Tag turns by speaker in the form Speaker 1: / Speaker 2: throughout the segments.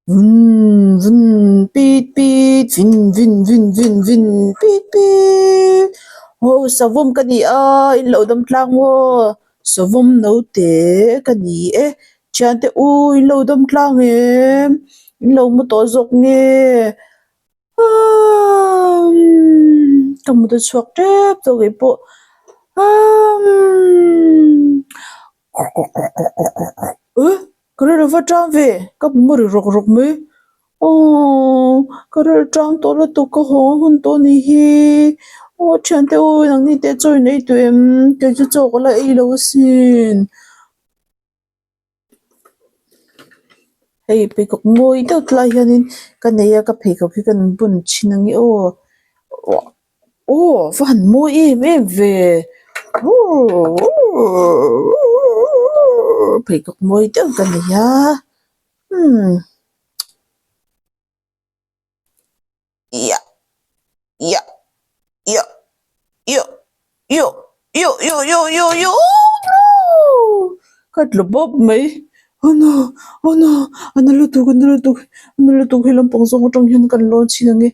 Speaker 1: Vun vun pit pit vin vin vin vin vin pit pit aw savawm ka ni a in lo dam tlang maw savawm naute ka ni e thiante u in lo dam tlang em in lo mu tawh zawk nge aaa ka mut a chhuak tep tawh keipawh aaa Ka rilru va tang ve, ka hmu ri rawk rawk mai. Aww, ka rilru tang tawh lutuk ka haw hun tawh a nih hi. Aw thiante u nangni te chaw in ei tawh em? Kei chu chaw ka la ei lo asin. Hei pheikhawk mawi deuh tlai hianin ka nei a, ka pheikhawk hi ka bun thin ang e aw. Aw va han mawi em em ve pheikhawk mawi deuh ka nei a umm iah iah iah iah iah iah iah iah iah iah oh no ka tlu bawp mai oh no oh no a na lutuk a na lutuk a na lutuk he lampang zawng atang hian kan lawn chhin ang e.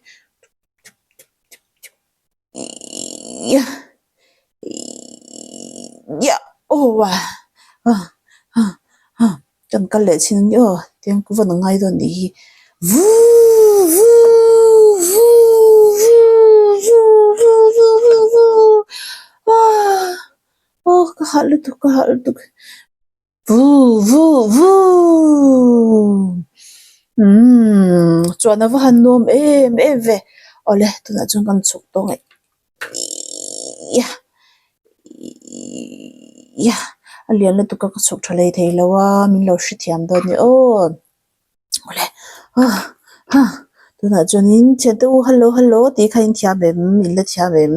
Speaker 1: Kan kal leh chin ang aw tiang ka vawn a ngai dawn nih hi vuuu vuuu vuuu vuuu vuuu vuuu vuuu vuuu aaa aw ka hah lutuk ka hah lutuk. Vuu vuu vuu umm chuan a va han nuam em em ve awle tunah chuan kan chhuk tawh ngei iah iah a lian lutuk a ka chhuk tha lei thei lo a min lo hrethiam dawn nia aw awle ah ha tunah chuanin thiante u hello hello tih kha in thiam em in la thiam em.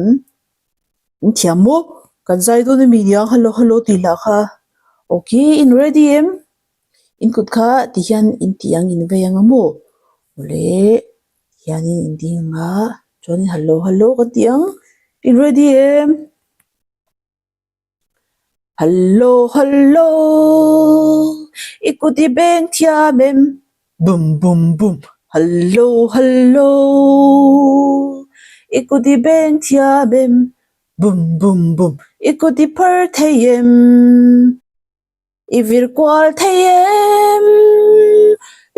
Speaker 1: In thiam maw? Kan zai dawn ami nia hello hello tih lah kha ok in ready em? In kut kha ti hian in tih ang in vei ang a maw? Awle hianin in ding ang a chuanin hello hello kan ti ang in ready em? Hallo hallo i kut i beng thiam em bum bum bum hallo hallo i kut i beng thiam em bum bum bum i kut i phar thei em. I vir kual thei em?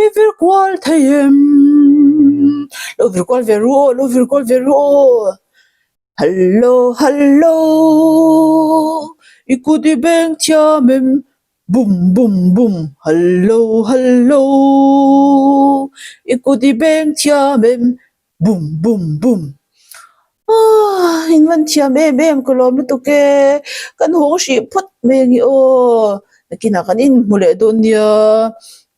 Speaker 1: I vir kual thei em? Lo vir kual ve ru aw, lo vir kual ve ru aw. Hallo, hallo, i kut i beng thiam em? Bum, bum, bum, hallo, hallo, i kut i beng thiam em? Bum bum bum aah in van thiam em em ka lawm lutuk e kan hawng hrih phawt mai ange aw nakinah kan inhmu leh dawn nia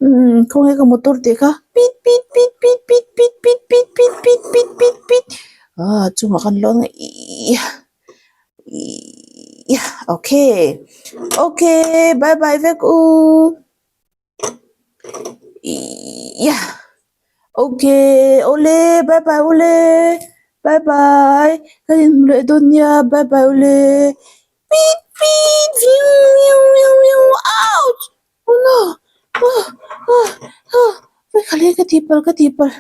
Speaker 1: umm khawnge ka motor tih kha pit pit pit pit pit pit pit pit pit pit pit pit pit ah chungah kan lawn a ihh ihh okay okay bye bye vek u. Iah okay awle bye bye awle bye bye ka inhmu leh dawn nia bye bye awle pit pit viu viu viu viu ouch oh no ah ah ah vawikhat ka tihpalh ka tihpalh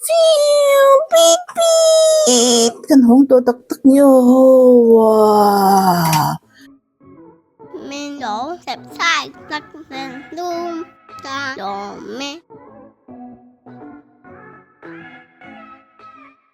Speaker 1: viu pit pit kan hawng tawh tak tak ni aw wah.
Speaker 2: Min lo subscribe sak zel dum ta lo me.